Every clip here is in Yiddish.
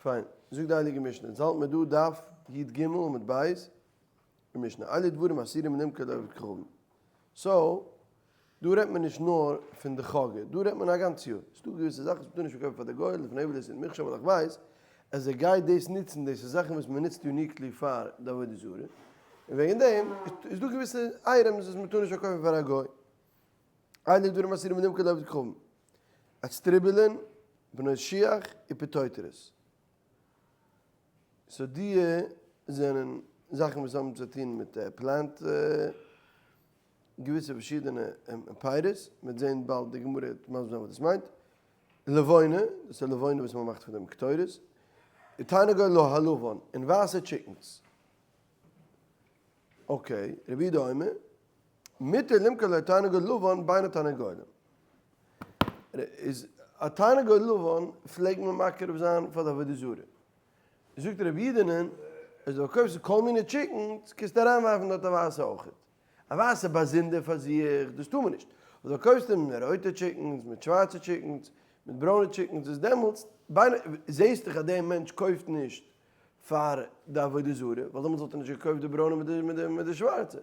פיין, זאגט די הייליגע משנה, אונז האלט מיר דא דף י ג עמוד ב', די משנה, אלו דברים אסורים למכור לעובד כוכבים. so, דא רעדט מען נישט נאר פון די חגא, דא רעדט מען א גאנץ יאר. ס'דא געוויסע זאכן וואס מ'טאר נישט פארקויפן פאר די גוי, לפני עיוור לא תתן מכשול, ווייל איך ווייס אז ער גייט דאס נוצן, דאס איז זאכן וואס מ'נוצט uniquely פאר די עבודה זרה, און וועגן דעם איז דא געוויסע items וואס מ'טאר נישט פארקויפן פאר א גוי. אלו דברים אסורים למכור לעובד כוכבים. אצטריבילין, בנות שיח, ופטוטרות. so די זענען זאכן וואס האבן צו טון מיט plant געוויסע פארשידענע פירות, מ'וועט זען באלד די גמרא וועט מסביר זיין וואס דאס מיינט. לבונה, דאס איז לבונה וואס מ'מאכט פון דעם קטורת. ותרנגול הלבן, און ווייסע chickens. okay, רבי יהודה אומר, מותר למכור לו תרנגול לבן בין התרנגולים. איז א תרנגול לבן פלעגט מען מקריב זיין פאר די עבודה זרה. זאגט רבי יהודה'נען, אז דו פארקויפסט כל מיני chickens, קענסטו אריינווארפן דארט א ווייסע אויכעט. א ווייסע באזונדער פאר זיך, דאס טאר מען נישט. אבער דו קויפסט אים רויטע chickens מיט שווארצע chickens, מיט ברוינע chickens, איז דעמאלטס, זעסט דאך אז דער מענטש קויפט נישט פאר די עבודה זרה, ווייל דעמאלטס וואלט ער נישט געקויפט די ברוינע מיט די שווארצע.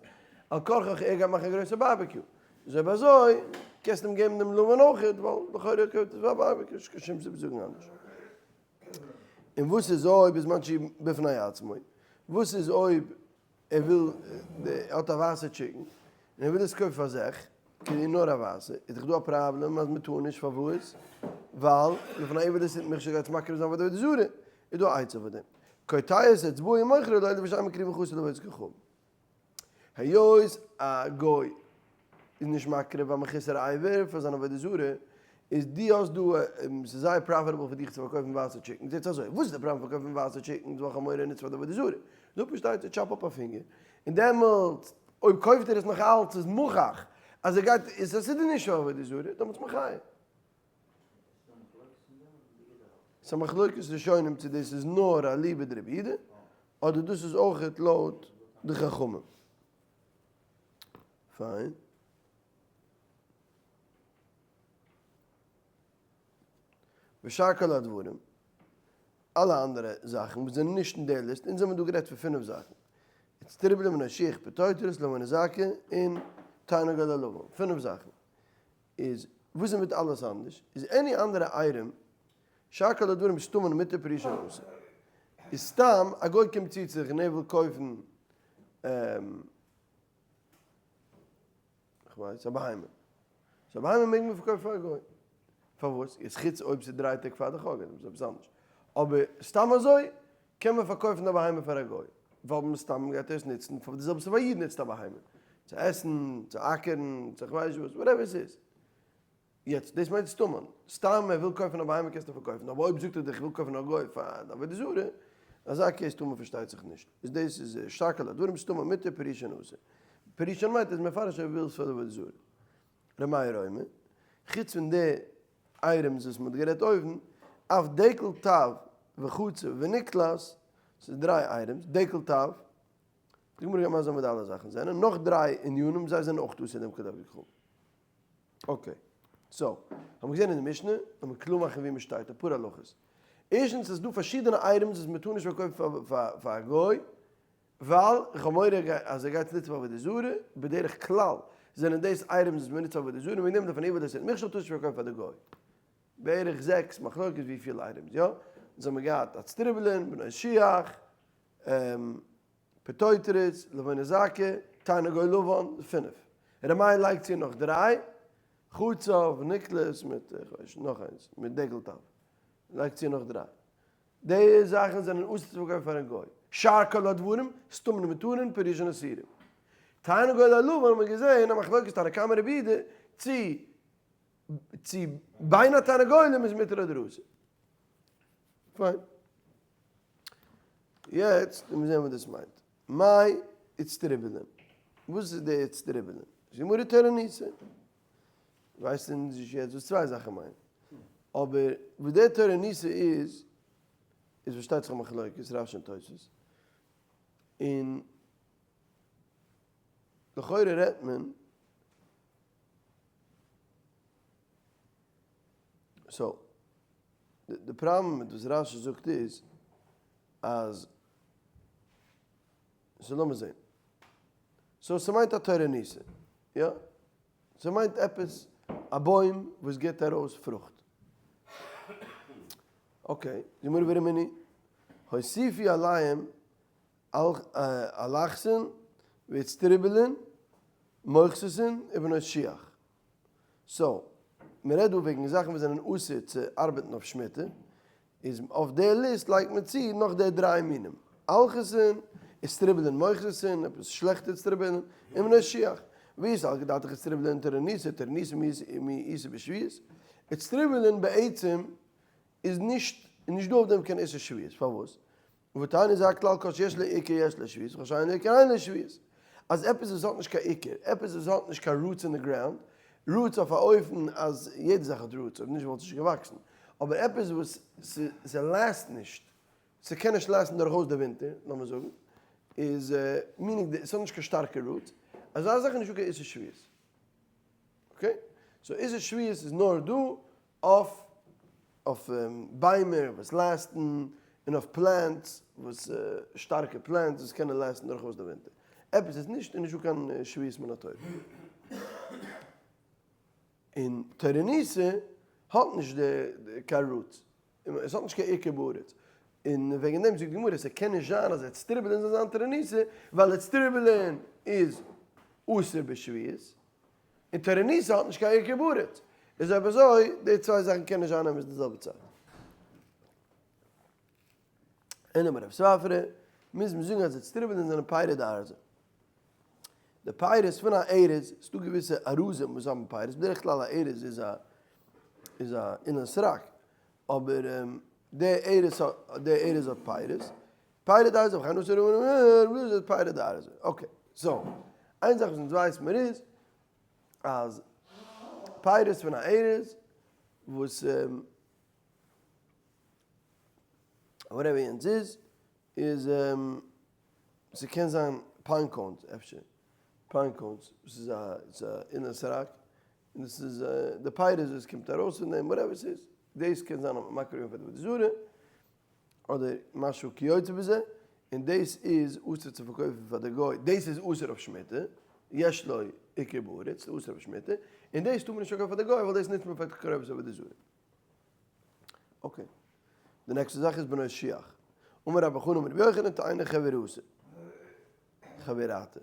על כרחך ער גייט מאכן א גרויסע barbecue. איז אויב אזוי, קענסטו אים געבן דעם לבן אויכעט, ווייל לכאורה ער קויפט עס פאר א barbecue, נישט קיין שום סיבה צו זאגן אנדערש. און וואס איז אויב בזמן שהוא בפני עצמו? וואס איז אויב ער וויל, ער האט א ווייסע chicken, און ער וויל עס קויפן פאר זיך, כאילו נאר א ווייסע, איז דאך דא א פראבלעם אז מען טאר נישט, פארוואס? ווייל לפני עיוור לא תתן מכשול גייט עס מקריב זיין פאר די עבודה זרה, איז דא א עצה פאר דעם, קוטע את אצבעו ומוכרו לו לפי שאין מקריבין חסר לעבודת כוכבים. היות א גוי איז נישט מקריב א מחוסר אבר פאר זיין עבודה זרה, איז דו האסט דא, ס'איז זייער profitable פאר דיך צו פארקויפן ווייסע chickens, יעצט אזוי, וואס איז די פראבלעם פארקויפן ווייסע chickens ווייל כ'האב מורא ער נוצט פאר די עבודה זרה? זאג פשט עצה, chop אפ א פינגער, און דעמאלטס אויב קויפט ער עס נאך אלץ איז מוכח אז ער גייט, איז עס איז נישט פאר עבודה זרה, דעמאלטס מחייב. ס'איז א מחלוקת ראשונים צו דאס איז נאר אליבא דרבי יהודה, אדער דאס איז אויכעט לויט די חכמים. פיין. ושאר כל הדברים, אלע אנדערע זאכן וואס זענען נישט אין די ליסט, אונז האבן דא גערעדט פון פינף זאכן, אצטריבלין בנות שיח פטוטרות לבונה זכה און תרנגול הלבן, פינף זאכן. איז וואס איז מיט אלעס אנדערש? איז any אנדערע item שאר כל הדברים סתומן מותר פרושין אסור. איז סתם א גוי קומט צו צו זיך און ער וויל קויפן כ'ווייס א בהמה. so א בהמה מעג מען פארקויפן פאר א גוי. פארוואס? איז חוץ אויב ס'איז דריי טעג פאר די חגא, דאס איז עפעס אנדערש. אבער סתם אזוי קען מען פארקויפן א בהמה פאר א גוי. ווייל מסתם גייט ער עס נוצן פאר די זעלבע סיבה א איד נוצט א בהמה. צו עסן, צו אקערן, צו כ'ווייס וואס, whatever עס איז. יעצט, דאס מיינט סתומן. סתם ער וויל קויפן א בהמה קענסטו פארקויפן, אבער אויב זאגט ער דיך איך וויל קויפן א גוי פאר די עבודה זרה, אזא case טאר מען פארשטייט זיך נישט. איז דאס איז שטארק על הדברים סתומן מותר פרושין אסור. פרושין מיינט איז מפרש ער וויל עס פאר די עבודה זרה. ר' מאיר אומר, חוץ פון די items וואס מען האט גערעדט אויבן, אף דקל טב וחצוב ונקלס, ס'איז דריי items, דקל טב, די גמרא גייט מסביר זיין וואס די אלע זאכן זענען, נאך דריי ענינים, זיי זענען אויך אסור למכור לעובד כוכבים. okay, so, האבן מיר געזען אין די משנה, לאמיר קלאר מאכן ווי מען שטייט, אפאר הלכות. ערשטנס איז דא פארשידענע items וואס מען טאר נישט פארקויפן פאר א גוי, ווייל איך האב מורא אז ער גייט עס נוצן פאר עבודה זרה, בדרך כלל זענען דאס items וואס מען נוצט פאר עבודה זרה, וועגן דעם דארף מען איבער דאס מכשול טאר נישט פארקויפן פאר די גוי. בערך זעקס מחלוקת וויפיל items, יא? אונז האבן געהאט אצטריבלין, בנות שיח, פטוטרות, לבונה זכה, תרנגול לבן, פינף. ר' מאיר לייגט צו נאך דריי, חצוב, נקלס, מיט כ'ווייס נישט נאך איינס, מיט דקל טב. לייגט צו נאך דריי. די זאכן זענען אסור צו פארקויפן פארן גוי. שאר כל הדברים, סתומן מותרין, פרושין אסורים. תרנגול הלבן האט מען געזען א מחלוקת תנא קמא רבי יהודה צו צו בין התרנגולים איז מותר אדער אסור. פיין. יעצט לאמיר זען וואס דאס מיינט. מאי איצטריבילין? וואס איז די איצטריבילין? זאגט די גמרא תורניתא. ווייסט אונז נישט יעצט וואס צוויי זאכן מיינען. אבער וואס די תורניתא איז, איז פארשטייט זיך א מחלוקת רש י און תוספות. און לכאורה רעדט מען so. די פראבלעם מיט וואס רשי זאגט איז אז, so לאמיר זעהן. so ס'מיינט א תורניתא, יא? ס'מיינט עפעס א בוים וואס גיבט ארויס פרוכט. okay, די גמרא ורמינהי, הוסיפו עליהם אלכסון ואצטרוברלין מוכססין ובנות שיח. so, מען רעדט דא וועגן זאכן וואס זענען אסור צו ארבעטן אויף שמיטה, איז אויף די ליסט לייגט מען צו נאך די דריי מינים, אלכסון, אצטרוברלין מוכססין, עפעס שלעכטע אצטרוברלין, און בנות שיח. ואי סלקא דעתך אצטרוברלין תורניתא, תורניתא מי איתא בשביעית. אצטרוברלין בעצם איז נישט, איז נישט דא אויף דעם קיין איסור שביעית, פארוואס? ותניא איז א כלל כל שיש לו עיקר יש לו שביעית וכל שאין לו עיקר אין לו שביעית. אז עפעס וואס האט נישט קיין עיקר, עפעס וואס האט נישט קיין roots אין די ground, roots אויף א אופן אז יעדע זאך האט roots, אויב נישט וואלט עס נישט געוואקסן, אבער עפעס וואס ס' last נישט, ס'קען נישט last ן דורכאויס די ווינטער, לאמיר זאגן, איז meaning ס'האט נישט קיין שטארקע roots, אזא זאך איז נישטא קיין איסור שביעית. okay? so איסור שביעית איז נאר דא אויף אויף ביימער וואס last ן, און אויף plants וואס שטארקע plants וואס קענען last ן דורכאויס די ווינטער. עפעס איז נישט איז נישטא קיין שביעית מן התורה. און תורניתא האט נישט די קיין roots, עס האט נישט קיין עיקר בארץ. און וועגן דעם זאגט די גמרא ס'קען נישט זיין אז אצטרוברלין זאל זיין תורניתא, ווייל אצטרוברלין איז אסור בשביעית, און תורניתא האט נישט קיין עיקר בארץ, איז אויב אזוי די צוויי זאכן קען נישט זיין אמת די זעלבע צייט. אלא אמר רב ספרא, מוז מען זאגן אז אצטרוברלין זענען פירי דארזא. די פירות פון א ארז, ס'דא געוויסע ארזים וואס האבן פירות, בדרך כלל א ארז איז א איז א אילן סרק, אבער די ארז די ארז האט פירות, פירי דארזא וכן עשה ר' אלעזר פירי דארזא, okay, so, איין זאך וואס אונז ווייס מיר איז, אז פירות פון א ארז וואס whatever יענץ איז, איז ס'קען זיין pine cones אפשר, pine cones וואס איז א אילן סרק, און דאס איז די פירות וואס קומט ארויס פון דעם, whatever ס'איז, דאס קען זיין אז מ'מקריב געווען פאר די עבודה זרה, אדער משהו כיוצא בזה, און דאס איז אסור צו פארקויפן פאר די גוי, דאס איז אסור אויף שמיטה, יש לו עיקר בארץ, ס'איז אסור אויף שמיטה, און דאס טאר מען נישט פארקויפן פאר די גוי ווייל דאס נוצט מען פאר תערובת עבודה זרה. okay. די נעקסטע זאך איז בנות שיח. אמר רבי חנא אמר רבי יוחנן תאנה חבירתא. חבירתא.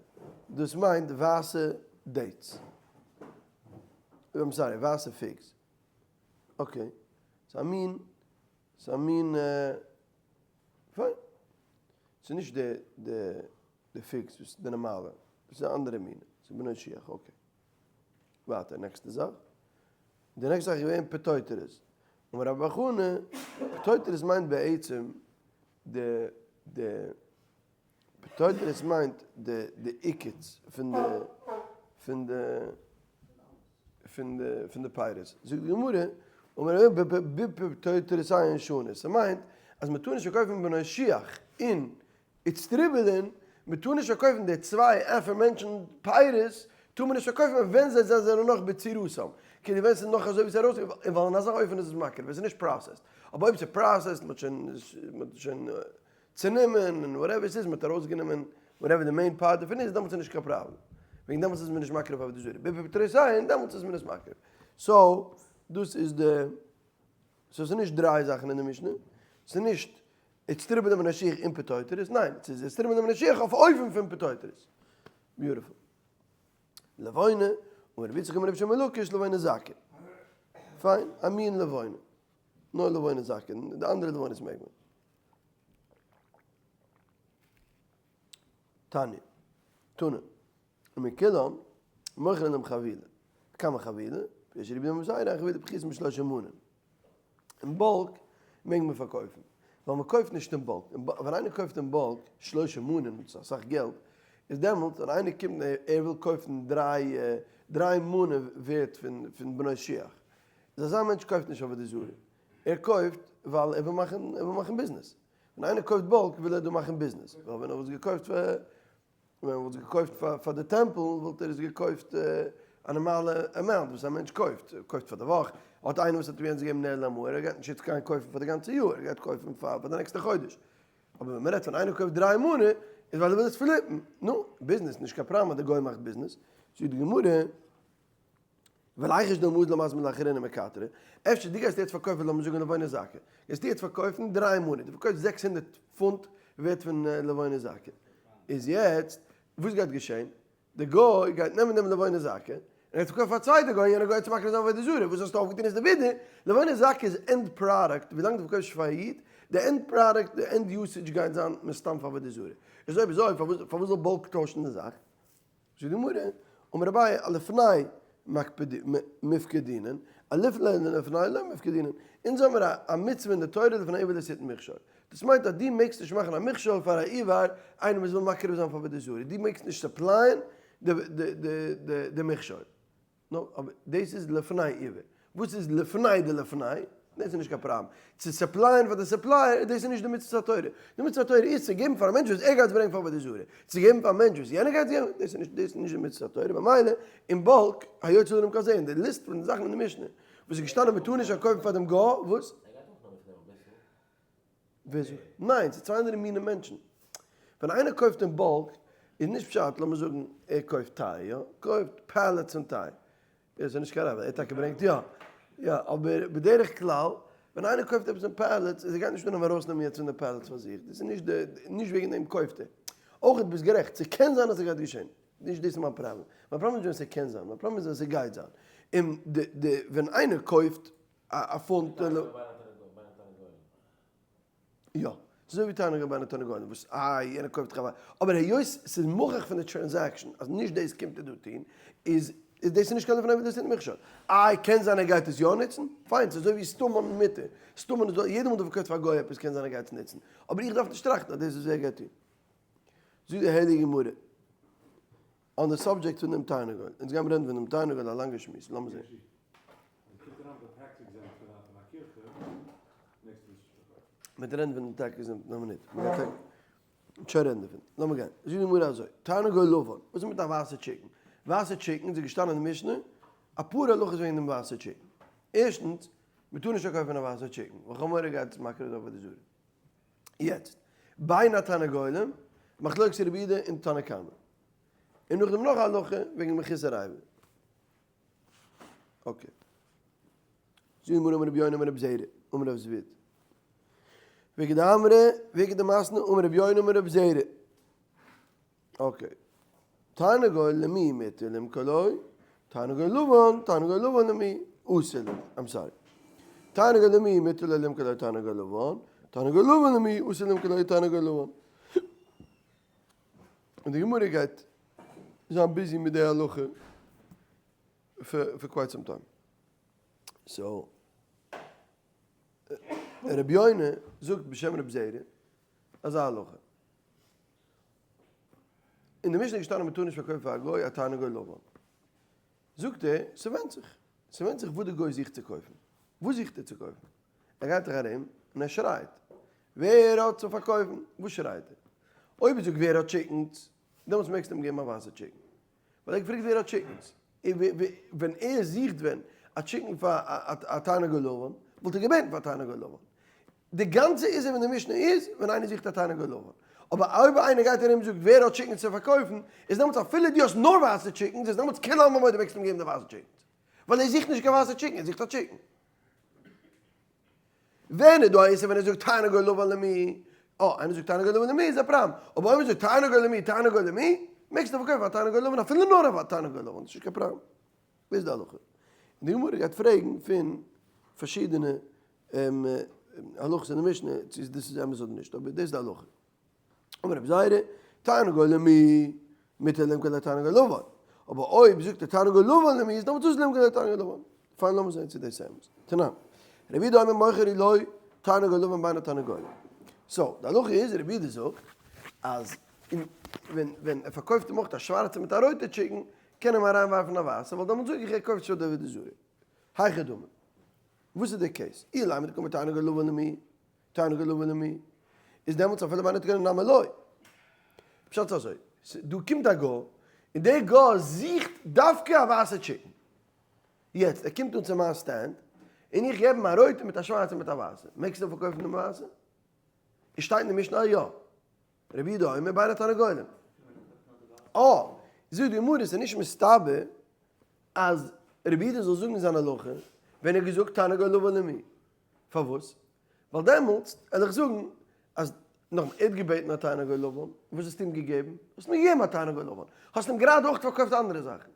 דאס מיינט ווייסע dates. I'm sorry, ווייסע figs. okay. ס'איז א מין, ס'איז א מין, פיין. ס'איז נישט די די די figs וואס די נארמאלע. דאס איז א אנדערע מין. ס'איז בנות שיח, okay. ווייטער, נעקסטע זאך. די נעקסטע זאך איז געווען פטוטרס. אמר רבי חנא, פטוטרס מיינט בעצם די די פטוטרס מיינט די די עוקץ פון די פון די פון די פון די פירות. זאגט די גמרא, אמר רבי בפטוטרתיהן שנו, ס'מיינט אז מ'טאר נישט פארקויפן בנות שיח און אצטרוברלין, מען טאר נישט פארקויפן די צוויי aforementioned פירות, טאר מען נישט פארקויפן ווען זיי זענען נאך בצורתם, כאילו ווען ס'איז נאך אזוי ווי ס'איז ארויס, ווייל אין אזא אופן איז עס מקריב, ווען ס'איז נישט processed, אבער אויב ס'איז processed, מ'האט שוין מ'האט שוין צענומען און whatever ס'איז, מ'האט ארויסגענומען whatever די main part דערפון איז, דעמאלטס איז נישט קיין פראבלעם, וועגן דעמאלטס איז מען נישט מקריב עבודה זרה, בפטרותיהן דעמאלטס איז מען עס מקריב, so דאס איז די, so ס'איז נישט דריי זאכן אין די משנה, ס'איז נישט אצטרוברלין ובנות שיח און פטוטרס, ניין, ס'איז אצטרוברלין ובנות שיח אויף אופן פון פטוטרס. beautiful. לבונה, אמר רבי יצחק אמר רבי שמעון בן לקיש לבונה זכה. פיין, א מין לבונה. נאר לבונה זכה, די אנדערע לבונות מעג מען. תניא, תנא, ומכולם מוכרין להם חבילה. כמה חבילה? יש רבי יהודה בן חבילה פחותה משלושה מנים. אין bulk מעג מען פארקויפן, ווייל מען קויפט נישט אין bulk, ווען איינער קויפט אין bulk שלושה מנים, דאס איז אסאך געלט, איז דעמאלטס ווען איינער קומט און ער וויל קויפן דריי דריי מנה ווערט פון פון בנות שיח, איז אזא מענטש קויפט נישט עבודה זרה, ער קויפט ווייל ער וויל מאכן ער וויל מאכן ביזנעס, ווען איינער קויפט bulk וויל ער דא מאכן ביזנעס, ווייל ווען ער וואלט עס געקויפט פאר ווען ער וואלט עס געקויפט פאר פאר די טעמפל וואלט ער עס געקויפט א נארמאלע amount וואס א מענטש קויפט, קויפט פאר די וואך. האט איינער וואס האט אים יענץ געגעבן נר למאור, ער גייט נישט יעצט גיין קויפן פאר די גאנצע יאר, ער גייט קויפן פאר די נעקסטע חודש. אבער ווען מ'רעדט פון איינער קויפט דריי מנה, איז ווייל ער וויל עס flip ן. נו, ביזנעס, נישט קיין פראבלעם אז די גוי מאכט ביזנעס. זאגט די גמרא, וליחוש דילמא אזיל מזמין לאחריני מקטרי, אפשר דו גייסט יעצט פארקויפן לאמיר זאגן לבונה זכה, גייסטו יעצט פארקויפן דריי מנה, דו פארקויפסט 600 פונט ווערט פון לבונה זכה, איז יעצט וואס גייט געשען? די גוי גייט נעמען דעם לבונה זכה, און ער גייט פארקויפן פאר א צווייטע גוי, און יענער גוי גייט צו מקריב זיין עבודה זרה, וואס האסטו אויפגעטון איז די ווידער, לבונה זכה איז end product, ווילאנג דו פארקויפסט פאר א איד, די end product, די end usage גייט זיין מסתם פאר עבודה זרה, איז אויב אזוי פארוואס זאל bulk טוישן די זאך? זאגט די גמרא, אמר אביי אלפני מפקדינן, אלפני לפני לא מפקדינן, אונז האמיר א מצוה אין די תורה לפני עיוור לא תתן מכשול, דאס מיינט אז דו מעגסט נישט מאכן א מכשול פאר א עיוור, איינער וואס וויל מקריב זיין פאר עבודה זרה, דו מעגסט נישט supply ען די מכשול. נו, אבער דאס איז לפני עיוור. וואס איז לפני די לפני? דאס איז נישט קיין פראבלעם. צו supply ען פאר די supplier, דאס איז נישט די מצוות התורה. די מצוות התורה איז צו געבן פאר א מענטש וואס ער גייט ברענגען פאר עבודה זרה. צו געבן פאר א מענטש וואס יענער גייט געבן, דאס איז נישט, דאס איז נישט די מצוות התורה. ממילא, אין bulk, היוצא לנו כזה, אין די ליסט פון די זאכן אין די משנה, וואס איז געשטאנען מ'טאר נישט פארקויפן פאר דעם גוי, וואס? ער גייט אויך נאר מיטנעמען אביסל. וויאזוי? ניין, ס'איז צוויי אנדערע מיני מענטשן. ווען איינער קויפט אין bulk, איז נישט פשט, לאמיר זאגן ער קויפט טיי, יא? קויפט pallets פון טיי. ער איז נישט קיין רבי, ער האט טאקע ברענגט יא. יא, אבער בדרך כלל, ווען איינער קויפט עפעס אין pallets, איז ער גייט נישט אנהייבן ארויסנעמען יעצט פון די pallets פאר זיך. דאס איז נישט די, נישט וועגן דעם קויפט ער. אויך ביסט גערעכט, ס'קען זיין אז ס'גייט געשען. נישט דאס איז מיין פראבלעם. מיין פראבלעם איז נישט ווען ס'קען זיין, מיין פראבלעם איז ווען ס'גייט זיין. און די, די, ווען איינער קויפט א פונט. יא, ס'איז אזוי ווי תרנגול בין התרנגולים, וואס איי יענער קויפט דאך א אבער היות ס'איז מוכח פון די transaction אז נישט דאס קומט ער דא טון, איז איז דאס נישט קיין לפני וואס דאס איז מכשול. איי קען זיין ער גייט עס יא נוצן? פיין, ס'איז אזוי ווי סתומן מותר, סתומן איז דא, יעדע מאל דו פארקויפסט פאר א גוי עפעס קען זיין ער גייט עס נוצן, אבער איך דארף נישט טראכטן אז דאס איז וואס ער גייט טון. זאגט די הייליגע גמרא, on די subject פון דעם תרנגול, אונז גיימיר רעדן פון דעם תרנגול א לאנגע שמועס, לאמיר זען. מ'וועט רעדן פון דעם tax exempt אין א מינוט, מ'גייט שוין רעדן דערפון, לאמיר גיין, זאגט די גמרא אזוי, תרנגול לבן, וואס איז מיט א ווייסע chicken? ווייסע chicken איז געשטאנען אין די משנה אפאר הלכות וועגן דעם ווייסע chicken, ערשטנס, מ'טאר נישט פארקויפן א ווייסע chicken, ווייל חמור גייט עס מקריב זיין פאר די זרה. יעצט, בין התרנגולים, מחלוקת רבי יהודה און תנא קמא. און נאכדעם נאך א הלכה וועגן מחוסר אבר. okay. זאגט די גמרא אמר רבי יונה אמר רבי זירא אמר רב זביד. ואיכא דאמרי ואיכא דמתני אמר רבי יונה אמר רבי זירא. okay. תרנגול למי מותר למכור לו, תרנגול לבן, תרנגול לבן למי אסור למכור, I'm sorry. תרנגול למי מותר לו למכור לו תרנגול לבן, תרנגול לבן למי אסור למכור לו תרנגול לבן. און די גמרא גייט זיין busy מיט די הלכה פאר quite some time. so, רבי יונה זאגט בשם רבי זירא אזא הלכה. אין די משנה איז געשטאנען מ'טאר נישט פארקויפן פאר א גוי א תרנגול לבן. זאגט ער, ס'ווענדט זיך. ס'ווענדט זיך וואס די גוי זוכט צו קויפן. וואס זוכט ער צו קויפן? ער גייט דאך ארום און ער שרייט, ווער האט צו פארקויפן? וואס שרייט ער? אויב ער זאגט ווער האט chickens, דעמאלטס מעגסטו אים געבן א ווייסע chicken. ווייל ער האט געפרעגט ווער האט chickens. ווען ער זוכט ווען א chicken פאר א תרנגול לבן, וואלט ער געבעטן פאר א תרנגול לבן. די גאנצע איסור פון די משנה איז ווען איינער זוכט א תרנגול לבן. אבער אויב איינער גייט ארום און זאגט ווער האט chickens צו פארקויפן, איז דעמאלטס אפילו דו האסט נאר ווייסע chickens, איז דעמאלטס כולי עלמא מודה מעגסטו אים געבן די ווייסע chickens. ווייל ער זוכט נישט קיין ווייסע chicken, ער זוכט א chicken. ווען איז דא א איסור ווען ער זאגט תרנגול לבן למי? אה, איינער זאגט תרנגול לבן למי איז א פראבלעם. אבער אויב ער זאגט תרנגול למי, תרנגול למי, מעגסטו פארקויפן א תרנגול לבן אפילו נאר א תרנגול לבן, ס'נישט קיין פראבלעם. דאס איז די הלכה. און די גמרא גייט פרעגן פון פארשידענע הלכות אין די משנה צו דאס איז אמת אדער נישט, אבער דאס איז די הלכה. אמר רבי זירא, תרנגול למי, מותר למכור לתרנגול לבן. אבער אויב זאגט ער תרנגול לבן למי, איז דעמאלטס אסור למכור לתרנגול לבן. פיין לאמיר זען צו דאס איז אמת. תנן, רבי יהודה אומר מוכר לו תרנגול לבן בין התרנגולים. so, די הלכה איז, רבי יהודה זאגט, אז ווען ווען ער פארקויפט אים אויך א שווארצע מיט א רויטע chicken, קען ער אים אריינווארפן א ווייסע, ווייל דעמאלטס זאג איך ער קויפט שוין עבודה זרה. היכי דמי. וואס איז די case? אילימא דקאמר תרנגול לבן למי, תרנגול לבן למי, איז דעמאלטס אפילו בין התרנגולים נמי לא. פשט איז אזוי, דא קומט א גוי, און דער גוי זוכט דווקא א ווייסע chicken. יעצט, ער קומט אן צו מיין stand, און איך געב אים א רויטע מיט א שווארצע מיט א ווייסע, מעגסטו אים פארקויפן דעם ווייסע? עס שטייט אין די משנה אז יא. רבי יהודה אומר בין התרנגולים. אה, זאגט די גמרא עס איז נישט מסתבר אז רבי יהודה זאל זאגן זיין הלכה ווען ער האט געזאגט תרנגול לבן למי. פארוואס? ווייל דעמאלטס וועל איך זאגן אז נאכדעם ער האט געבעטן א תרנגול לבן, וואס האסטו אים געגעבן? האסט אים געגעבן א תרנגול לבן, האסט אים גראדע אויך פארקויפט אנדערע זאכן.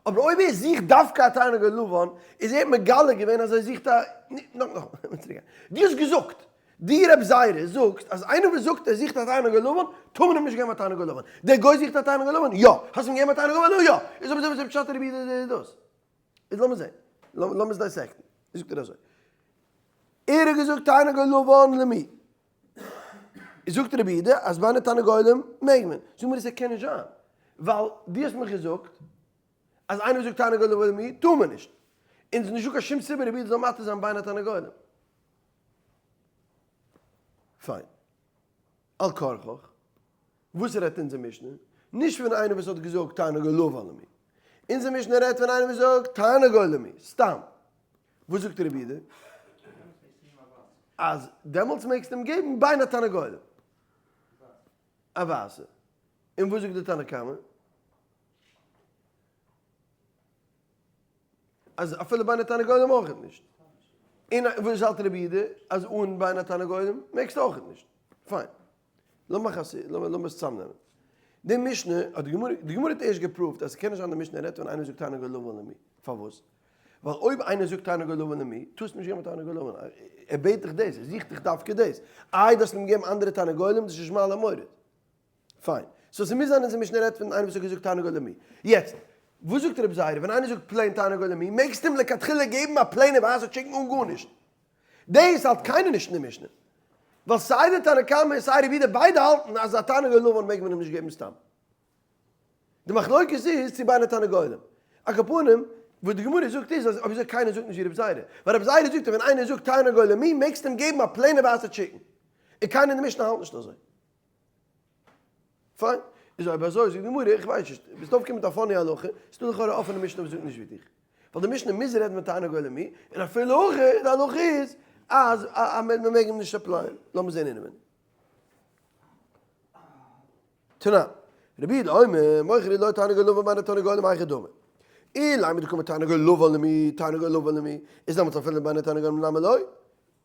אבער אויב ער זוכט דווקא א תרנגול לבן, איז ער מגלה געווען אז ער זוכט א, נאך נאך, לאמיר צוריק גיין. דו האסט געזאגט, דו רב זירא זאגסט אז איינער וואס זאגט ער זוכט א תרנגול לבן, טאר מען אים נישט געבן א תרנגול לבן. דער גוי זוכט א תרנגול לבן? יא. האסט אים געגעבן א תרנגול לבן? יא. איז אויב אזוי וואס איז פשט רבי יהודה דאס? איז לאמיר זען, לאמיר עס dissect ן. זאגט ער אזוי, ער האט געזאגט תרנגול לבן למי? זאגט רבי יהודה אז ביי תרנגולים מעג מען. זאג מיר עס קען נישט זיין, ווייל דו האסט מיך געזאגט אז איינער וואס זאגט תרנגול לבן למי טאר מען נישט, און עס איז נישטא קיין שום סיבה רבי יהודה זאל מתיר זיין ביי תרנגולים. פיין. על כרחך, וואס רעדט אונזער משנה? נישט פון איינער וואס האט געזאגט תרנגול לבן למי. אונזער משנה רעדט פון איינער וואס זאגט תרנגול למי, סתם. וואס זאגט רבי יהודה? אז דעמאלטס מעגסטו אים געבן בין התרנגולים. א ווייסע. און וואס זאגט די תנא קמא? אז אפילו בין התרנגולים אויך נישט. און וואס האלט רבי יהודה? אז אן בין התרנגולים מעגסטו אויך נישט. פיין. לאמיר עס צוזאמנעמען. די משנה האט די גמרא, די גמרא האט ערשט גע prove ט אז ס'קען נישט זיין די משנה רעדט ווען איינער זאגט תרנגול לבן למי. פארוואס? ווייל אויב איינער זאגט תרנגול לבן למי, טארסטו נישט געבן א תרנגול לבן. ער בעט דיך דאס, ער זוכט דיך דווקא דאס. איי דו האסט אים געגעבן אנדערע תרנגולים, דאס איז נישט מעלה מוריד. פיין. so ס'מוז זיין אז די משנה רעדט פון איינער וואס האט געזאגט תרנגול למי. יעצט, וואס זאגט רבי זירא? ווען איינער זאגט plain תרנגול למי, מעגסטו אים לכתחילה געבן א plain ע ווייסע chicken אן גארנישט. דאס האלט קיינער נישט אין די משנה. ווייל סיי די תנא קמא און סיי רבי יהודה ביידע האלטן אז א תרנגול לבן מעג מען אים נישט געבן סתם. די מחלוקת איז צו בין התרנגולים. על כל פנים, וואס די גמרא זאגט איז אז אויב אזוי קיינער זאגט נישט ווי רבי זירא. ווייל רבי זירא זאגט אז ווען איינער זאגט תרנגול למי מעגסטו אים געבן א plain ע ווייסע chicken. און קיינער אין די משנה האלט נישט אזוי. פיין. איז אויב אזוי זאגט די גמרא, איך ווייס נישט, ביסט אויפגעקומען מיט א funny הלכה, ס'איז דא לכאורה א אפענע משנה וואס זאגט נישט ווי דיך. ווייל די משנה מוז רעדן מיט תרנגול למי, און אפילו הכי די הלכה איז אז מען מעג אים נישט supply ען. לאמיר זען אינעווייניג. תנא, רבי יהודה אומר, מוכר לו תרנגול לבן בין התרנגולים היכי דמי. אילימא דקאמר תרנגול לבן למי, תרנגול לבן למי, איז דעמאלטס אפילו בין התרנגולים למה לא?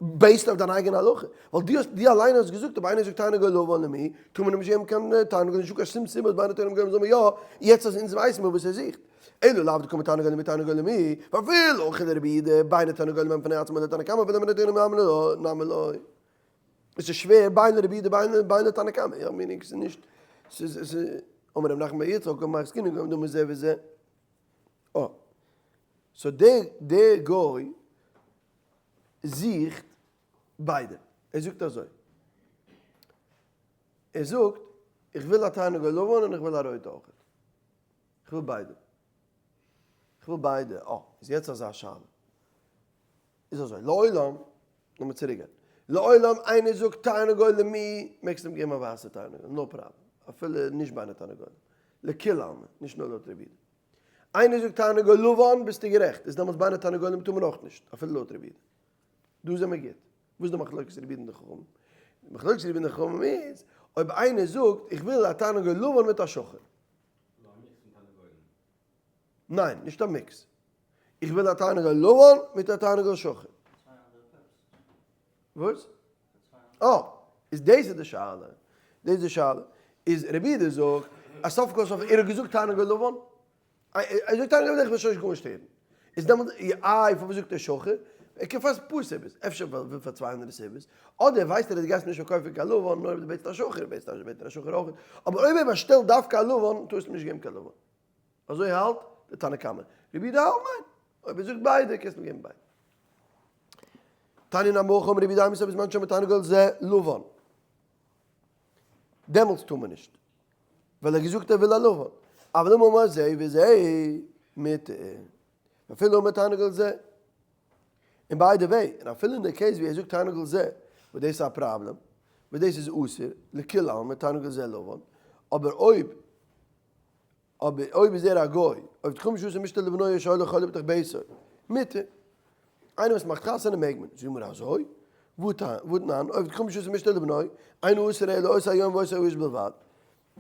based אויף דיין אייגענע הלכה, ווייל דו האסט, דו אליין האסט געזאגט אויב איינער זאגט תרנגול לבן למי, טאר מען אים נישט געבן קיין תרנגול, נישטא קיין שום סיבה אז ביי תרנגולים זאל מען יא, יעצט אז אונז ווייסן מיר וואס ער זוכט. אלא לאו דקאמר תרנגול למי תרנגול למי, ואפילו הכי לרבי יהודה, בין התרנגולים הם בפני עצמם לתנא קמא ואפילו בין התרנגולים נמי לא. עס איז שווער בין לרבי יהודה בין לתנא קמא, יא meaning ס'איז נישט, ס'איז, אמר רב נחמן בר יצחק אמר עסקינן גוים דומה זה וזה. אה. so דער דער גוי זוכט ביידע. ער זאגט אזוי. ער זאגט, איך וויל א תרנגול לבן און איך וויל א רויטע אויכעט. איך וויל ביידע. איך וויל ביידע. אה, איז יעצט אזא שאלה. איז אזוי, לעולם, לאמיר צוריק גיין. לעולם איינער זאגט תרנגול למי, מעגסט אים געבן א ווייסע תרנגול, no problem. אפילו נישט ביינע תרנגולים. לכולי עלמא, נישט נאר לויט רבי יהודה. איינער זאגט תרנגול לבן ביסטו גערעכט, איז דעמאלטס בין התרנגולים טאר מען אויך נישט, אפילו לויט רבי יהודה. דא זעמער גוט. וואס איז די מחלוקת רבי יהודה און די חכמים? די מחלוקת רבי יהודה און די חכמים איז, אויב איינער זאגט איך וויל א תרנגול לבן מיט א שחור. לא א מיקס פון תרנגולים. ניין, נישט א מיקס. איך וויל א תרנגול לבן מיט א תרנגול שחור. וואס? אה, איז דאס איז די שאלה. דאס איז די שאלה. איז רבי יהודה זאגט אז סוף כל סוף ער האט געזאגט תרנגול לבן. ער זאגט תרנגול לבן איך וויל שוין נישט גארנישט הערן. איז דעמאלט איי פארוואס זאגט ער שחור? ער קען פאר אפאר סיבות. אפשר ווייל פאר צוויי אנדערע סיבות. אדער ווייסט ער אז דו גייסט נישט פארקויפן קיין לבן נאר אויב דו בעטסט א שחור. בעטסט א שחור אויך. אבער אויב ער באשטעלט דווקא א לבן טארסטו אים נישט געבן קיין לבן. אזוי האלט די תנא קמא. רבי יהודה האלט ניין. אויב ער זאגט ביידע קענסטו אים געבן ביידע. תניא נמי הכי אמר רבי יהודה אימתי בזמן שאומר תרנגול זה לבן. דעמאלטס טאר מען נישט. ווייל ער האט געזאגט ער וויל א לבן. אבל אם אמר זה וזה מותר. אפילו אמר תרנגול זה. און by the way, און אפילו אין די case ווי ער זאגט תרנגול זה, וואס דאס איז א פראבלעם, וואס דאס איז אסור, לכולי עלמא תרנגול זה לבן, אבער אויב אבער אויב איז ער א גוי, אויב תחום שעשה משתה לבנו שהולך חולה בתוך ביתו, מותר. איינער וואס מאכט חתונה מעג מען. זאג מיר אזוי, והתנן, עובד כוכבים שעשה משתה לבנו, אינו אסור אלא אותו היום ואותו האיש בלבד.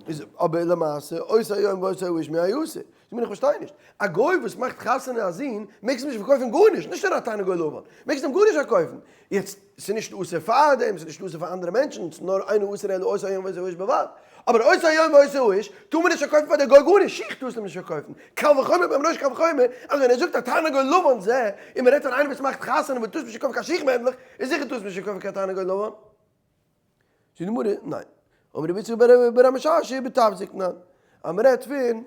איז אבער למעשה אותו היום ואותו האיש מי אסור? זאג מיר איך פארשטיי נישט. א גוי וואס מאכט חתונה א זון מעגסט אים נישט פארקויפן גארנישט, נישט נאר א תרנגול לבן, מעגסט אים גארנישט פארקויפן. יעצט, ס'איז נישט אסור פאר דעם, ס'איז נישט אסור פאר אנדערע מענטשן, ס'איז נאר אינו אסור אלא אותו היום ואותו האיש בלבד. אבער אותו היום ואותו האיש טאר מען נישט פארקויפן פאר די גוי גארנישט, שיך טארסטו אים נישט פארקויפן, קל וחומר ביים ראש קל וחומר אז ווען ער זאגט א תרנגול לבן זה, און מ'רעדט פון איינער וואס מאכט חתונה וואס טארסט נישט פארקויפן קיין שיך מענדלעך, איז זיכער טארסט נישט פארקויפן קיין תרנגול לבן. זאגט די גמרא, ניין. אמר רבי יצחק בר המשעשע בתבזק תנן, אז מ'רעדט פון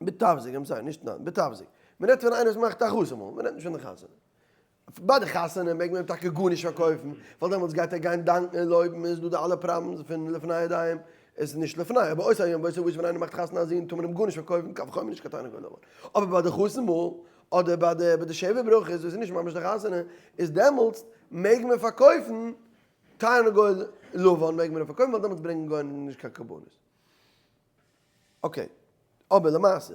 בתבזק, I'm sorry, נישט תנן, בתבזק. מ'רעדט פון איינער וואס מאכט א חתן מאל, מ'רעדט נישט פון די חתונה. ביי די חתונה מעג מען אים טאקע גארנישט פארקויפן, ווייל דעמאלטס גייט ער גיין דאנקן און לויבן און עס איז דא די אלע problems פון לפני עדים, עס איז נישט לפני, אבער אותו היום ואותו האיש ווען איינער מאכט חתונה א זון טאר מען אים גארנישט פארקויפן, קל וחומר נישט קיין תרנגול לבן. אבער ביי די חתן מאל, אדער ביי די ביי די שבע ברכות וואס איז נישט ממש די חתונה, איז דעמאלטס מעג מען פארקויפן תרנגול לבן מעג מען פארקויפן ווייל דעמאלטס ברענגען גוים נישט קיין קרבנות. okay, אבער למעשה,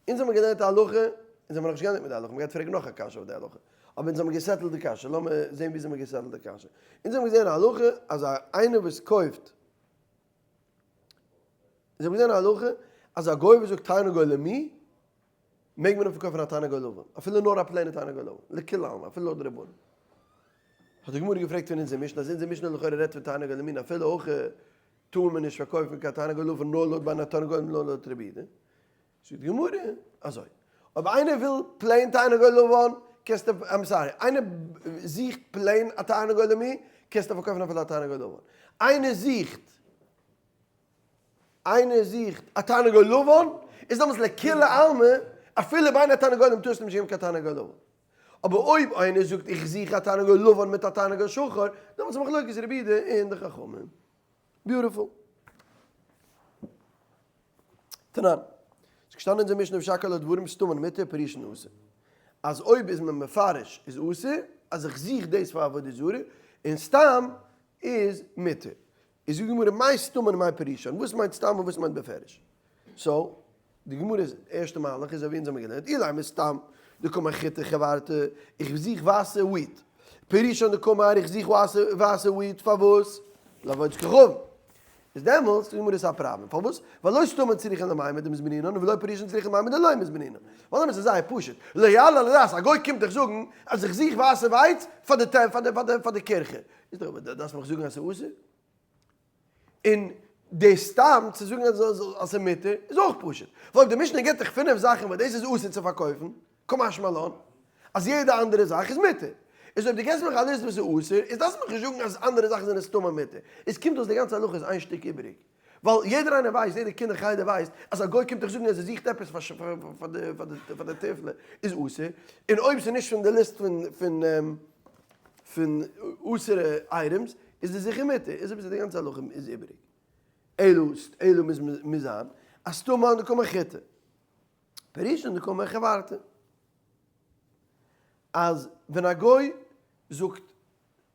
אונז האבן געלערנט א הלכה, אונז האבן נאכנישט געענדיגט מיט די הלכה, מ'גייט פרעגן נאך א קשיא אויף די הלכה, אבער אונז האבן גע settle ט די קשיא, לאמיר זען וויאזוי מ'האט גע settle ט די קשיא. אונז האבן געזען א הלכה אז א איינער וואס קויפט, אונז האבן געזען א הלכה אז א גוי וואס זאגט תרנגול למי, מעג מען אים פארקויפן א תרנגול לבן, אפילו נאר א plain ע תרנגול לבן, לכולי עלמא, אפילו לויט די רבנן. האט די גמרא געפרעגט פון אונזער משנה, אז אונזער משנה לכאורה רעדט פון תרנגול למין, אפילו אויך טאר מען נישט פארקויפן קיין תרנגול לבן נאר לויט בין התרנגולים נאר לויט רבי יהודה. זאגט די גמרא אזוי, אויב איינער וויל plain תרנגול לבן, קענסטו, I'm sorry, איינער זוכט plain א תרנגול למי, קענסטו פארקויפן אפילו א תרנגול לבן. איינער זוכט איינער זוכט א תרנגול לבן, איז דעמאלטס לכולי עלמא, אפילו בין התרנגולים טארסטו נישט געבן קיין תרנגול לבן. אבער אויב איינער זאגט איך זוך א תרנגול לבן מיט א תרנגול שחור, דעמאלטס איז מחלוקת רבי יהודה און די חכמים. Beautiful. תנן. ס'איז געשטאנען אין אונזער משנה ושאר כל הדברים סתמן מותר פירושן אסור. אז אויב איז מען מפרש איז אסור, אז איך זוך דאס פאר עבודה זרה, און סתם איז מותר. איז זאגט די גמרא מאי סתמן מאי פירושן, וואס מיינט סתם און וואס מיינט בפירוש? So, די גמרא'ס ערשטע מהלך איז אזוי ווי אונז האבן געלערנט, אילימא סתם דקאמר חיטה חברתא, איך זוך ווייסע wheat, פירושן דקאמר איך זוך ווייסע wheat פארוואס? לעבודת כוכבים. איז דעמאלטס זאגט די גמרא איז א פראבלעם, פארוואס? ווייל לא סתמן צריכין למימר דמזבנינן ולא פירושן צריכין למימר דלא מזבנינן. ווייל דעמאלטס איז זייער פשוט, לא יעלה על הדעת א גוי קומט דיך זאגן אז איך זוך ווייסע ווייץ פאר די פאר די קירכע, איז דאך אבער דארפסט מיך זאגן אז ס'איז אסור? און די סתם צו זאגן אז ס'איז מותר איז אויך פשוט, ווייל אויב די משנה גיבט דיך פינף זאכן וואס דאס איז אסור צו פארקויפן, קא משמע לן אז יעדע אנדערע זאך איז מותר. איז אויב דו געבסט מיך א list וואס איז אסור, איז דארפסטו מיך נישט זאגן אז אנדערע זאכן זענען סתמא מותר. איז קומט אויס די גאנצע הלכה איז איין שטיק איבעריג. ווייל יעדער איינער ווייסט, יעדער קינד אין חדר ווייסט, אז א גוי קומט דיך זאגן אז ער זוכט עפעס פאר די תיפלה איז אסור, און אויב ס'איז נישט פון די list פון פון אסור'ע items איז עס זיכער מותר, איז אויב אזוי די גאנצע הלכה איז איבעריג. אלא אלא מוז מוז זיין אז סתמן דקאמר חיטה. פירושן דקאמר חברתא. אז ווען א גוי זאגט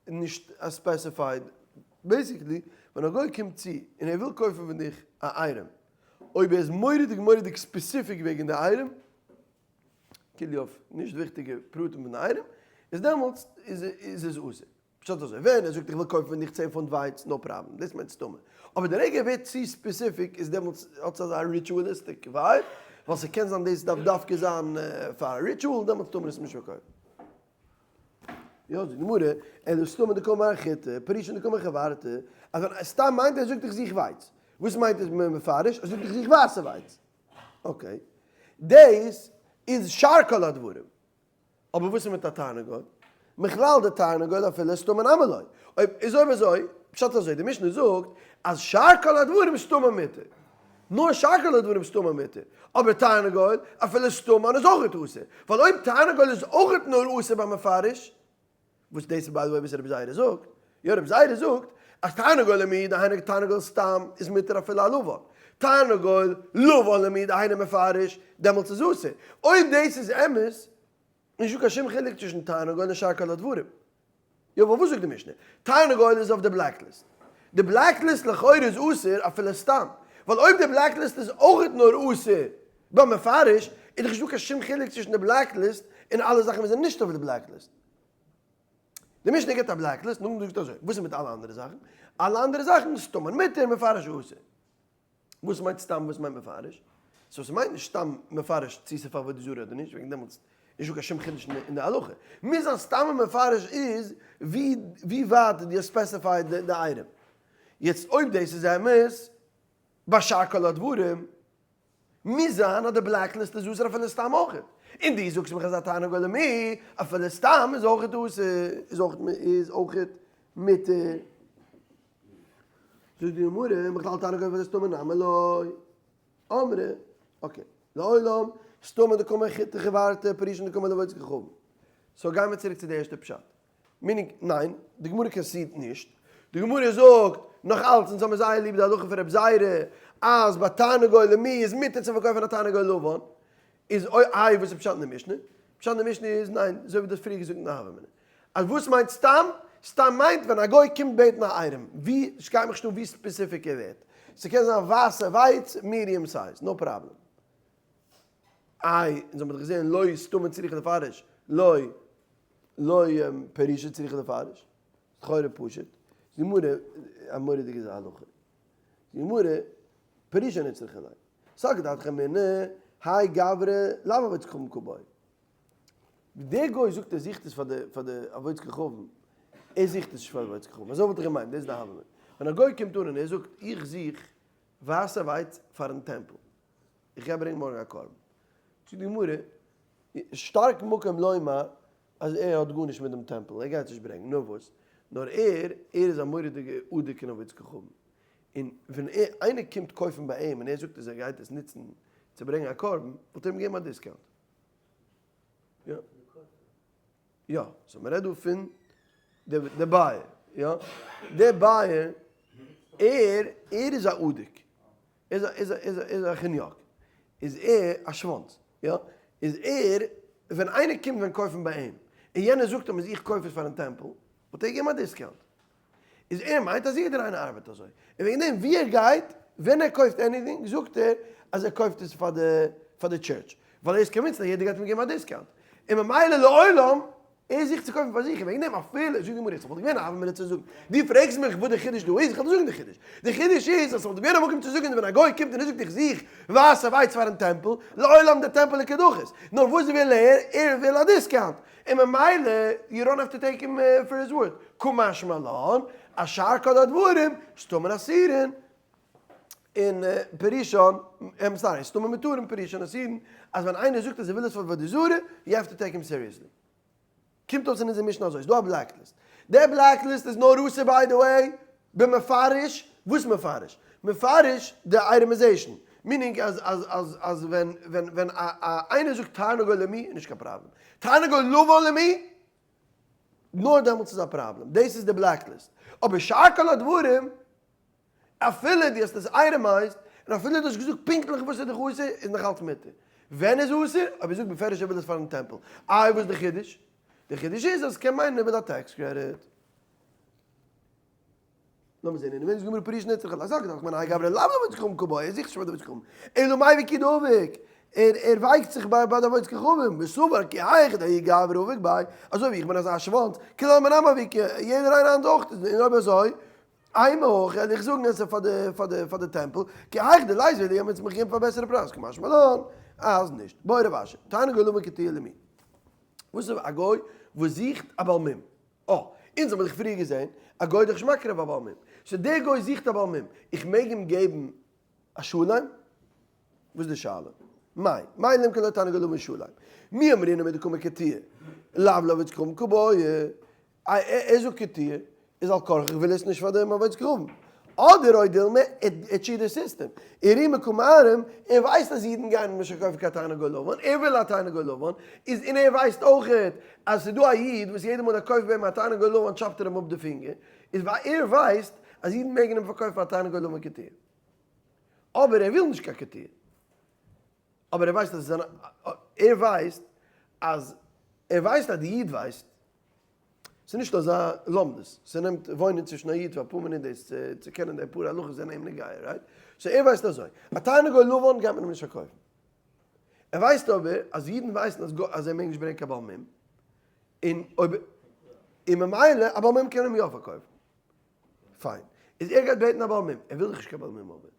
נישט א specified, basically ווען א גוי קומט צו און ער וויל קויפן פון דיך א אייטעם, אויב ער איז מורא'דיג מורא'דיג specific וועגן די אייטעם, כאילו אויף נישט וויכטיגע פרטים פון די אייטעם, איז דעמאלטס איז עס אסור. פשט אזוי, ווען ער זאגט איך וויל קויפן פון דיך 10 פונט ווייץ, no problem, דאס מיינט סתמא. אבער די רגע ער ווערט צו specific איז דעמאלטס האט עס אזא ritualistic vibe, ווייל ס'קען זיין דאס דארף דווקא זיין פאר א ritual, דעמאלטס טאר מען עס נישט פארקויפן. יא, זאגט די גמרא, אלא סתמן דקאמר חיטה, פירושן דקאמר חברתא, אז ווען סתם מיינט ער זאגט איך זוך ווייץ. וואס מיינט עס מפרש? ער זאגט איך זוך ווייסע ווייץ. Okay. דאס איז שאר כל הדברים. אבער וואס איז מיט א תרנגול? מכלל דתרנגול אפילו סתמן נמי לא. אויב איז אויב אזוי, פשט אזוי, די משנה זאגט אז שאר כל הדברים סתמן מותר. נאר שאר כל הדברים סתמן מותר. אבער תרנגול אפילו סתמן איז אויכעט אסור. ווייל אויב תרנגול איז אויכעט נאר אסור ביי מפרש, וואס דאס איז by the way וואס רבי זירא זאגט, יא רבי זירא זאגט אז תרנגול למי דהיינו תרנגול סתם איז מותר אפילו א לבן, תרנגול לבן למי דהיינו מפרש דעמאלטס איז אסור, אויב דאס איז אמת נישט דא קיין שום חילוק צווישן תרנגול און שאר כל הדברים. יא ווייל וואס זאגט די משנה? תרנגול איז אויף די black list, די black list לכאורה איז אסור אפילו סתם, ווייל אויב די black list איז אויכעט נאר אסור ביי מפרש איז דאך נישט דא קיין שום חילוק צווישן די black list. און אלע זאכן וואס זענען נישט אויף די black list. די משנה גיבט א black list, נאכדעם זאגט אזוי, וואס איז מיט אלע אנדערע זאכן? אלע אנדערע זאכן סתמן מותר מפרש אסור. וואס מיינט סתם וואס מיינט מפרש? so ס'מיינט נישט סתם מפרש צו ס'איז פאר עבודה זרה אדער נישט, וועגן דעמאלטס איז נישטא קיין שום חידוש אין די הלכה. מוז זיין סתם מפרש איז ווי ווי ווייט דו האסט specified די item. יעצט אויב דאס איז אמת ביי שאר כל הדברים, מוז זיין אז די black list איז אסור אפילו סתם אויכעט. און דו זאגסט מיך אז א תרנגול למי אפילו סתם איז אויכעט אסור, איז אויכעט איז אויכעט מותר. זאגט די גמרא, מכלל תרנגול אפילו סתמא נמי לא. אמרי, okay, לעולם, סתמא דקאמר חיטה חברתא פירושן דקאמר לעבודת כוכבים. so גיימער צוריק צו די ערשטע פשט. meaning, ניין, די גמרא concede ט נישט. די גמרא זאגט, נאך אלץ, אונז האמיר זייער ליב די הלכה פון רב זירא, אז ביי תרנגול למי איז מותר צו פארקויפן א תרנגול לבן. איז אוי איי וואס איז פשט אין די משנה? פשט אין די משנה איז, ניין, אזוי ווי דו האסט פריער געזאגט אין די הוה אמינא. אז וואס מיינט סתם? סתם מיינט ווען א גוי קומט בעטן א item, ווי, ס'גייט מיך נישט אן ווי specific ער ווערט. ס'קען זיין ווייסע ווייץ, medium size, no problem. איי, אונז האמיר דאך געזען לא סתמא צריכא לפרש, לא לא פירושא צריכא לפרש, לכאורה פשוט, די גמרא, א מורא'דיגע הלכה, די גמרא, פירושא ניט צריכא ליה, סלקא דעתך אמינא, האי גברא לאו עבודת כוכבים קא בעי. דער גוי זאגט ער זוכט עס פאר די פאר די עבודת כוכבים, ער זוכט עס נישט פאר עבודת כוכבים, אזוי וואלט איך געמיינט, דאס איז די הוה אמינא. ווען א גוי קומט אן און ער זאגט איך זוך ווייסע ווייץ פארן טעמפל, איך גיי ברענגען מארגן א קרבן. זאגט די גמרא, שטארק מקום לומר אז ער האט גארנישט מיט דעם טעמפל, ער גייט נישט ברענגען, נאר וואס? נאר ער, ער איז א מורא'דיגע אדוק אין עבודת כוכבים, און ווען ער, איינער קומט קויפן ביי אים און ער זאגט אז ער גייט עס נוצן צו ברענגען א קרבן, וואלט ער אים געגעבן א discount. יא. יא, so מ'רעדט דא פון די buyer, יא? די buyer, ער, ער איז א אדוק. ער איז א, איז א, איז א כניאק. איז ער א שוואנץ, יא? איז ער, ווען איינער קומט ווען קויפן ביי אים, און יענער זאגט אים אז איך קויף עס פארן טעמפל, וואלט ער געגעבן א discount. איז ער מיינט אז יעדער איינער ארבעט אזוי. און וועגן דעם ווי ער גייט, ווען ער קויפט anything, זאגט ער אז ער קויפט עס פאר די, פאר די church. ווייל ער איז convinced אז יעדער גייט אים געבן א discount. און ממילא לעולם ער זוכט צו קויפן פאר זיך, און וועגן דעם אפילו, זאגט די גמרא, ס'וואלט געווען א הוה אמינא צו זאגן, דו פרעגסט מיך וואס די חידוש דא איז, איך וועל דיר זאגן די חידוש, די חידוש איז אז ס'וואלט געווען א מקום צו זאגן ווען א גוי קומט און ער זאגט איך זוך ווייסע ווייץ פארן טעמפל, לעולם די טעמפל איז כדחית, נאר וואס וויל ער, ער וויל א discount, און ממילא you don't have to take him for his word, קא משמע לן, אז שאר כל הדברים, סתמין אסורין, און פירושן, I'm sorry, סתמין מותרין פירושן אסורין, אז ווען איינער זאגט אז ער וויל עס פאר עבודה זרה, you have to take him seriously. קומט אויס אין אונזער משנה אזוי, ס'דא א black list. די black list איז נאר אסור by the way במפרש, וואס מפרש? מפרש די itemization, meaning אז אז אז אז ווען ווען ווען א א איינער זאגט תרנגול למי איז נישט קיין פראבלעם, תרנגול לבן למי נאר דעמאלטס איז א פראבלעם, דאס איז די black list. אבער שאר כל הדברים אפילו דו האסט עס itemized, און אפילו דו האסט געזאגט פונקטליך וואס איז דיך אסור, איז נאך אלץ מותר. ווען איז אסור? אויב ער זאגט בפירוש ער וויל עס פארן טעמפל. איי וואס איז די חידוש? די חידוש איז אז עס קען מיינען ער וויל א tax credit. לאמיר זען אינעווייניג גמרא פירושא נצרך לזאגט דאך מיין איי גברא לאו דעבודת כוכבים קבעי ער זוכט נישט פאר דעבודת כוכבים אלא מאי וכי דאביק ער ער ווייקט זיך ביי ביי דעבודת כוכבים וסבר כי היכי דהאי גברא אביק ביי אזוי ווי איך בין אזא שוואנץ כולי עלמא נמי אביק יעדער איינער אנדערש אויך און אויב אזוי אימא הכי וועל איך זאגן עס איז פאר די פאר די פאר די טעמפל, כי היכי דליזיל להו האבן מיך געגעבן פאר בעסערע פרייז, קא משמע לן אז נישט. בעי רב אשי, תרנגול לבן קטיעה למי. וואס איז א גוי וואס זוכט א בעל מום? אה, אונז האבן דאך פריער געזען, א גוי איז דאך נישט מקריב א בעל מום. so דער גוי זוכט א בעל מום, איך מעג אים געבן א שלם? וואס איז די שאלה? מאי, מאי למכר לו תרנגול לבן שלם? מי אמרינן מדקאמר קטיעה, לאו לעבודת כוכבים קבעי. איי ער זאגט קטיעה איז על כרחך וויל ער עס נישט פאר דעם עבודת כוכבים. אדער או דילמא ער cheat די סיסטעם. עירומי קא מערים, ער ווייסט אז אידן גייען נישט קויפן קיין תרנגול לבן, ער וויל א תרנגול לבן, איז און ער ווייסט אויכעט אז ס'איז דא א איד וואס יעדע מאל ער קויפט ביי אים א תרנגול לבן טשאפט ער אים אפ די פינגער, איז ווייל ער ווייסט אז אידן מעגן אים פארקויפן א תרנגול לבן קטיעה. אבער ער וויל נישט קיין קטיעה. אבער ער ווייסט אז ער ווייסט אז ער ווייסט אז די איד ווייסט. ס'איז נישט אזא לומדות, ס'נעמט וואוינען צווישן א איד פאר אפאר מינוט דאס צו קענען די פאר הלכות זענען אים נוגע, right? so ער ווייסט אזוי, א תרנגול לבן גייט מען אים נישט פארקויפן. ער ווייסט אבער אז אידן ווייסן אז אז ער מעג נישט ברענגען קיין בעל מום, און אויב און ממילא א בעל מום קען אים יא פארקויפן. פיין. איז ער גייט בעטן א בעל מום, ער וויל דאך נישט קיין בעל מום אבער.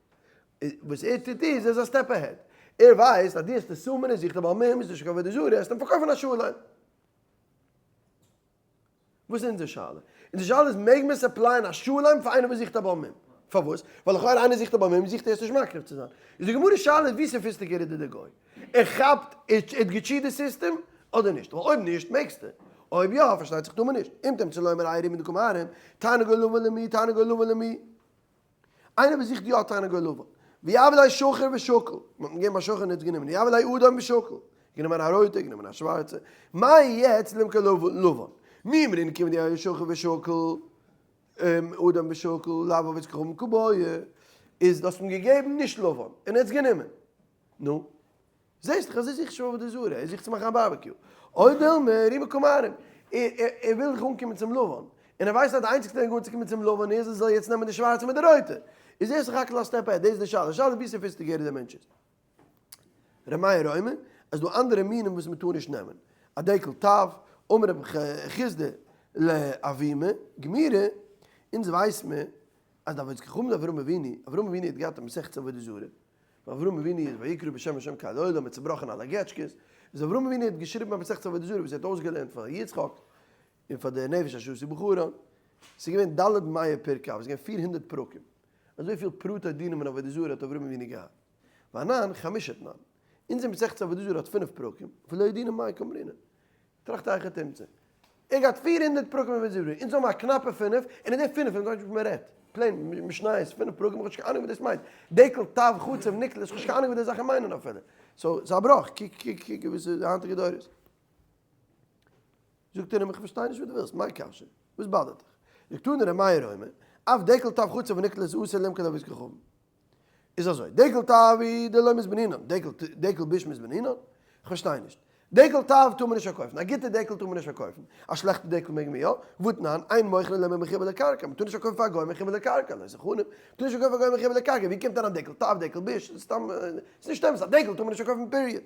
וואס ער טוט איז, ער איז א step ahead. ער ווייסט אז דו האסט די סומען און זוכט א בעל מום, איז נישט קיין עבודה זרה, עסט אים פארקויפן א שלם. וואס איז אונזער שאלה? אונזער שאלה איז מעג מען supply ען א שלם פאר איינער וואס זוכט א בעל מום? פארוואס? ווייל לכאורה איינער זוכט א בעל מום זוכט ער עס נישט מקריב צו זיין. איז די גמרא שאלה איז ווי sophisticated איז דער גוי? ער כאפט ער האט גע cheat די סיסטעם אדער נישט? ווייל אויב נישט מעגסטו. אויב יא פארשטייט זיך טאר מען נישט. אם תמצא לומר האי רימא דקא מערים, תרנגול לבן למי, תרנגול לבן למי. איינער וואס זוכט יא תרנגול לבן. ויהיב ליה שחור ושקיל. מען האט אים געגעבן א שחור און ער האט עס גענומען. ויהיב ליה אדום ושקיל. גענומען א רויטע, גענומען א שווארצע. מאי יעצט למכור לבן. מי אמרינן כיון דהוה שחור ושקיל, אדום ושקיל, לאו עבודת כוכבים קבעי. איז דו האסט אים געגעבן נישט לבן, און ער האט עס גענומען. נו. זעסט דאך אז ער זוכט נישט עבודה זרה, ער זוכט צו מאכן א barbecue. או דילמא רימא קא מערים. ער וויל דאך אנקומען צום לבן. און ער ווייסט אז די איינציגסטע וועג אנצוקומען צום לבן איז ער זאל יעצט נעמען די שווארצע מיט די רויטע. איז ער סך הכל א step ahead. דאס איז די שאלה. די שאלה איז ווי sophisticated דער מענטש איז. ר' מאיר אומר אז דא אנדערע מינים וואס מען טאר נישט נעמען. א דקל טב, אמר רב חסדא לאבימי, גמירי, אונז ווייס מיר אז די עבודת כוכבים דאברהם אבינו, אברהם אבינו האט געהאט א מסכת עבודה זרה, אברהם אבינו איז ויקרא בשם השם קל עולם האט צובראכן אלע געטשקעס, איז אברהם אבינו האט געשריבן א מסכת עבודה זרה וואס ער האט אויסגעלערנט פאר יצחק און פאר די נפש אשר עשו בחרן, ס'איז געווען ד' מאה פרקי אב, ס'איז געווען 400 פרקים, אזויפיל פרטי דינים אין עבודה זרה האט אברהם אבינו געהאט, ואנן חמשה תנן, אונזער מסכת עבודה זרה האט פינף פרקים, ולא ידעינן מאי קאמרינן. טראכט היכי תמצא. ער געהאט 400 פרקים אין עבודה זרה, אונז האבן א קנאפע פינף, און אין די פינף אונז ווייסן נישט וואס מען רעדט. plain משניות, פינף פרקים, איך האב נישט קיין אהנונג וואס דאס מיינט. דקל, טב, חצב, נקלת, איך האב נישט קיין אהנונג וואס די זאכן מיינען אפילו. so, ס'איז א בראך, קוק קוק קוק וואס איז די היינטיגע דורות. זאגט ער אים, איך פארשטיי נישט וואס דו ווילסט, מאי קשיא? וואס באדערט דיך? זאגט תנא ר' מאיר אומר, אף דקל טב חצב ונקלת אסור למכור לעבודת כוכבים. איז אזוי, דקל טב איז דלא מתבונינן, דקל ביש מתבונינן? כ'פארשטיי נישט. דקל טב טאר מען נישט פארקויפן, א גוטע דקל טאר מען נישט פארקויפן, א שלעכטע דקל מעג מען יא, והתנן, אין מוכרין אלא מחובר לקרקע, מ'טאר נישט פארקויפן פאר א גוי מחובר לקרקע, לא זכרנו, מ'טאר נישט פארקויפן פאר א גוי מחובר לקרקע, ווי קומט אריין דקל טב, דקל ביש, סתם, ס'איז נישט אמת, א דקל טאר מען נישט פארקויפן period.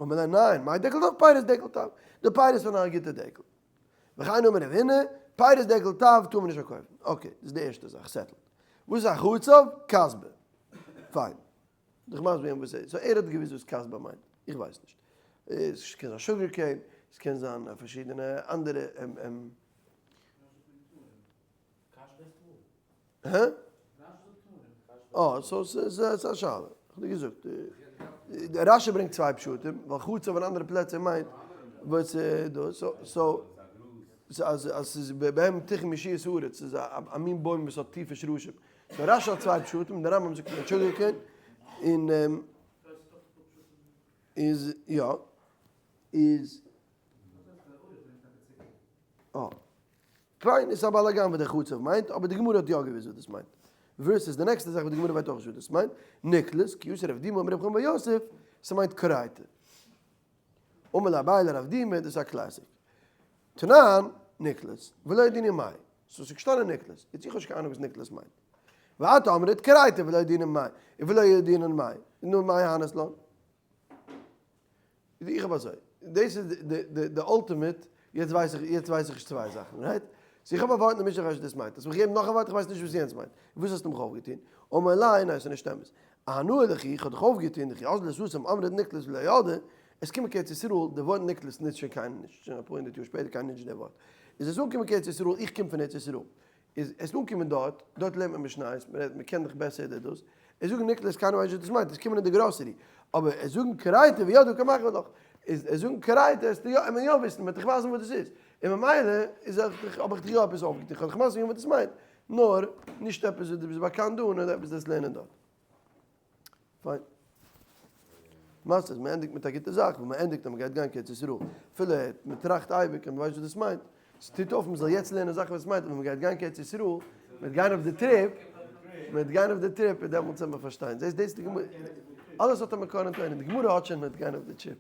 אמר ליה ניין, מאי דקל טב, פירות דקל טב, די פירות פון א גוטע דקל. וכן אמר רב הונא, פירות דקל טב טאר מען נישט פארקויפן. okay, דאס איז די ערשטע זאך, settled. וואס איז א חצב? כסבא. פיין. דיך מסביר וואס ער, so ער האט געוואוסט וואס כסבא מיינט, איך ווייס נישט. עס קען זיין sugar cane, עס קען זיין פארשידענע אנדערע. הא? אה, so ס'איז א שאלה. כ'האב דיר געזאגט. רשי ברענגט צוויי פשטים, ווייל חצב אין אנדערע פלעצער מיינט וואס דאס, so אז אז ס'איז בהם תחיה ישועת הארץ, ס'איז א מין בוים וואס האט טיפע שרשים. so רשי האט צוויי פשטים, דער רמב"ם זאגט sugar cane, און איז יא, איז אה. פיין, איז א באלאגאן וואס דער חצב מיינט, אבער די גמרא האט יא געוואוסט וואס דאס מיינט. versus די נעקסטע זאך וואס די גמרא ווייסט אויך נישט וואס דאס מיינט, נקלת, כי אתא רב דימי אמר רב חמא בר יוסף, ס'מיינט קרייטע. אמר ליה אביי לרב דימי, דאס איז א classic. תנן, נקלת, ולא ידעינן מאי. so ס'איז געשטאנען נקלת. יעצט איך האב נישט קיין אהנונג וואס נקלת מיינט. ואת אמרת קרייטע ולא ידעינן מאי. ולא ידעינן מאי. נו מאי אהנת לן? איך האב אזוי, דאס איז די ultimate, יעצט ווייס איך, יעצט ווייס איך נישט צוויי זאכן, right? so איך האב א ווארט אין די משנה איך ווייס נישט וואס דאס מיינט, האסט מיך געגעבן נאך א ווארט איך ווייס נישט וואס יענץ מיינט, וואס האסטו מיך אויפגעטון? אמר ליה, ניין ס'איז נישט אמת, אנא לכי, איך האב דיך אויפגעטון, דכי אזלת התם אמרת נקלת ולא ידעי, עס קומען קיין ארץ ישראל, די ווארט נקלת נוצט שוין קיינער נישט, שוין אפאר הונדערט יאר שפעטער קיינער נוצט נישט די ווארט, איז עס אנקומען קיין ארץ ישראל, איך קום פון ארץ ישראל, איז עס אנקומען דארט, דארט לערנט מען משניות, מען רעדט, מען קען דאך בעסער די דאס, עס זאגן נקלת קיינער ווייסט נישט וואס דאס מיינט, עס קומען אין די גראסערי, אבער עס זאגן קרייטע ווי יא דא קען מאכן דאך, איז עס זאגן קרייטע עסטו יא, מען יא וויסן, מען וועט דיך ווייזן וואס דאס איז, און ממילא איז איך האב איך דיך יא עפעס אויפגעטון, איך האב דיך מסביר געווען וואס דאס מיינט, נאר נישט עפעס וואס דו ביסט באקאנט דא, נאר עפעס דאס לערנען דארט. פיין. למעשה אז מען ענדיגט מיט א גוטע זאך, ווען מען ענדיגט אז מען גייט גיין קיין ארץ ישראל, אפילו מען טראכט אייביג און מען ווייסט וואס דאס מיינט, ס'טוט אויף מען זאל יעצט לערנען זאכן וואס מיינט, ווען מען גייט גיין קיין ארץ ישראל, מען וועט גיין אויף די trip, מען וועט גיין אויף די trip און דעמאלטס וועט מען פארשטיין. זעסט דאס די גמרא, אלעס האט א מקור אין תורה, די גמרא האט שוין מען וועט גיין אויף די trip.